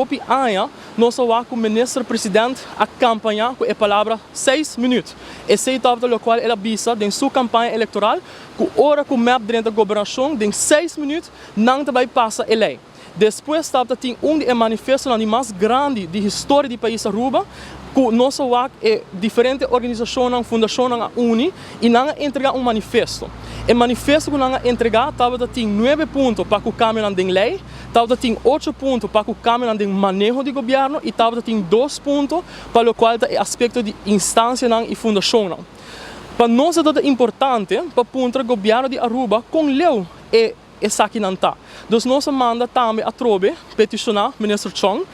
Hopi aña nos a wak ku Minister President a kampañá ku e palabra 6 minuut. Esei tabata lokual el a bisa den su kampaña elektoral, ku ora ku MEP drenta gobernashon, den 6 minuut nan ta bai pasa e lei. Despues tabata tin un di e manifestonan di mas grandi di historia di pais Aruba, ku nos a wak e diferente organisashonnan, fundashonnan a uni i nan a entregá un manifesto. E manifesto ku nan a entregá tabata tin 9 punto pa ku kambionan den lei, tabata tin 8 punto pa ku kambionan den maneho di gobièrnu i tabata tin 2 punto pa lokual ta e aspekto di instansianan i fundashonnan. Pa nos ta importante pa puntra gobièrnu di Aruba kon leu e esakinan ta. Dus nos a manda tambe atrobe petishoná Minister Chong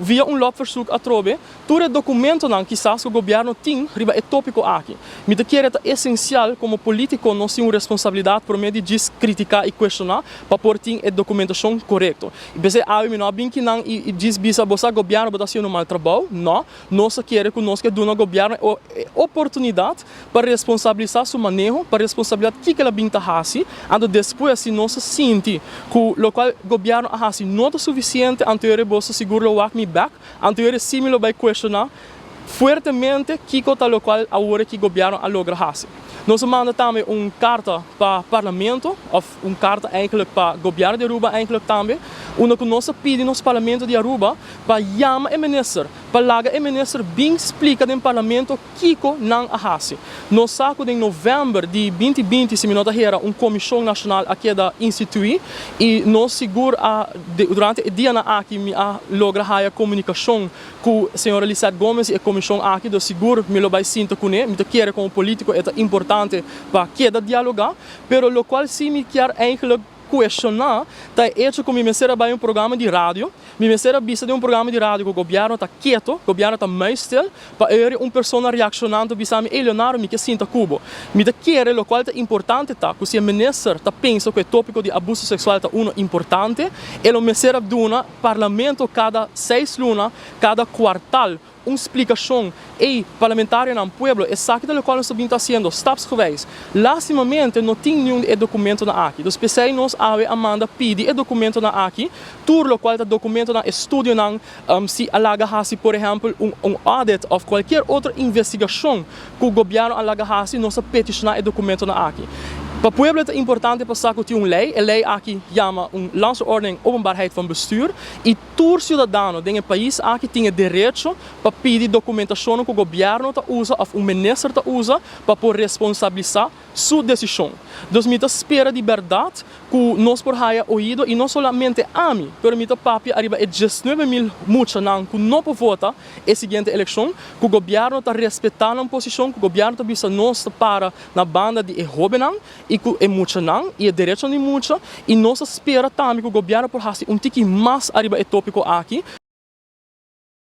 via un loopverzoek atrobe tur e dokumentonan kisas ku gobièrnu tin riba e tópiko aki. Mi ta kere ta esensial, komo polítiko nos tin un responsabilidat promé di djis kritiká i kuestioná pa por tin e dokumentashon korekto. I p'esei awe mi no a bin kinan i djis bisa bo sa gobièrnu bo ta hasiendo mal trabou. No, nos a kere ku nos ke duna gobièrnu e oportunidat pa responsabilisá su maneho, pa responsabilidat kiko el a bin ta hasi, anto despues si nos sinti ku lokual gobièrnu a hasi no ta sufisiente, anto boso sigur lo wak mi bèk, anto sí mi lo bai kuestioná fuertemente kiko ta lokual awor ku gobièrnu a logra hasi. Nos a manda tambe un karta pa parlamento, òf un karta eigenlijk pa gobièrnu di Aruba eigenlijk tambe, unda ku nos a pidi nos parlamento di Aruba pa yama e minister, pa laga e minister bin splika den parlamento kiko nan a hasi. Nos sa ku den novèmber di 2020, si mi no ta hera, un komishon nashonal a keda instituí i nos sigur a, durante e dianan aki mi a logra haya komunikashon ku señora Lisette Gomes i e komishon aki, dus sigur mi lo bai sinta kuné. Mi ta kere komo polítiko e ta importante pa keda dialogá, pero lokual sí mi kier eigenlijk kuestioná ta e hecho ku mi mester a bai un programa di radio, mi mester a bisa den un programa di radio ku gobièrnu ta keto, gobièrnu ta muisstil, pa eri un persona reakshonando bisa mi: "Hey Leonardo, mi ke sinta ku bo." Mi ta kere lokual ta importante ta ku si e minister ta pensa ku e tópiko di abuso seksual ta uno importante, e lo mester a duna parlamento kada 6 luna, kada kuartal, un splikashon. Ei, parlamentarionan, pueblo, esaki ta lokual nos ta bin ta hasiendo, stapsgewijs. Lástimamente no tin niun e dokumentonan aki. Dus p'esei nos awe a manda pidi e dokumentonan aki, tur lokual ta dokumentonan, estudionan, si a laga hasi por ehèmpel un audit òf kualkier otro investigashon ku gobièrnu a laga hasi, nos a petishoná e dokumentonan aki. Pa pueblo ta importante pa sa ku tin un lei, e lei aki yama un Landsverordening Openbaarheid van Bestuur i tur siudadano den e pais aki tin e derecho pa pidi dokumentashon ku gobièrnu ta usa òf un minister ta usa pa por responsabilisá su desishon. Dus mi ta spera di bèrdat ku nos por haya oido i no solamente ami, pero mi ta papia ariba e 19.000 muchanan ku no por vota e siguiente elekshon, ku gobièrnu ta respetá nan posishon, ku gobièrnu ta bisa nos ta para na banda di e hóbennan i ku e muchanan i e derecho di mucha i nos ta spera tambe ku gobièrnu por hasi un tiki mas ariba e tópiko aki.